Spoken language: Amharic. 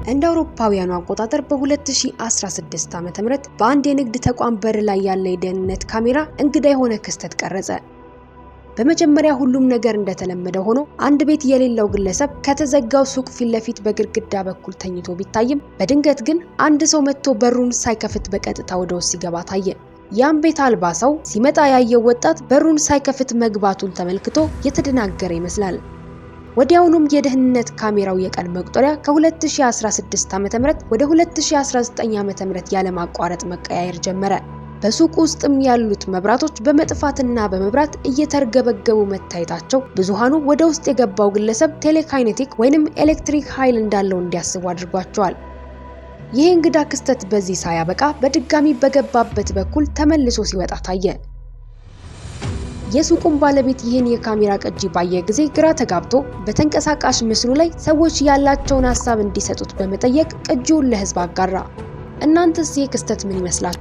እንደ አውሮፓውያኑ አቆጣጠር በ2016 ዓ.ም በአንድ የንግድ ተቋም በር ላይ ያለ የደህንነት ካሜራ እንግዳ የሆነ ክስተት ቀረጸ። በመጀመሪያ ሁሉም ነገር እንደተለመደ ሆኖ አንድ ቤት የሌለው ግለሰብ ከተዘጋው ሱቅ ፊት ለፊት በግድግዳ በኩል ተኝቶ ቢታይም፣ በድንገት ግን አንድ ሰው መጥቶ በሩን ሳይከፍት በቀጥታ ወደ ውስጥ ሲገባ ታየ። ያም ቤት አልባ ሰው ሲመጣ ያየው ወጣት በሩን ሳይከፍት መግባቱን ተመልክቶ የተደናገረ ይመስላል። ወዲያውኑም የደህንነት ካሜራው የቀን መቁጠሪያ ከ2016 ዓ.ም ወደ 2019 ዓ.ም ያለማቋረጥ መቀያየር ጀመረ። በሱቅ ውስጥም ያሉት መብራቶች በመጥፋትና በመብራት እየተርገበገቡ መታየታቸው ብዙሃኑ ወደ ውስጥ የገባው ግለሰብ telekinetic ወይንም ኤሌክትሪክ ኃይል እንዳለው እንዲያስቡ አድርጓቸዋል። ይህ እንግዳ ክስተት በዚህ ሳያበቃ በድጋሚ በገባበት በኩል ተመልሶ ሲወጣ ታየ። የሱቁን ባለቤት ይህን የካሜራ ቅጂ ባየ ጊዜ ግራ ተጋብቶ በተንቀሳቃሽ ምስሉ ላይ ሰዎች ያላቸውን ሀሳብ እንዲሰጡት በመጠየቅ ቅጂውን ለሕዝብ አጋራ። እናንተስ ይህ ክስተት ምን ይመስላችኋል?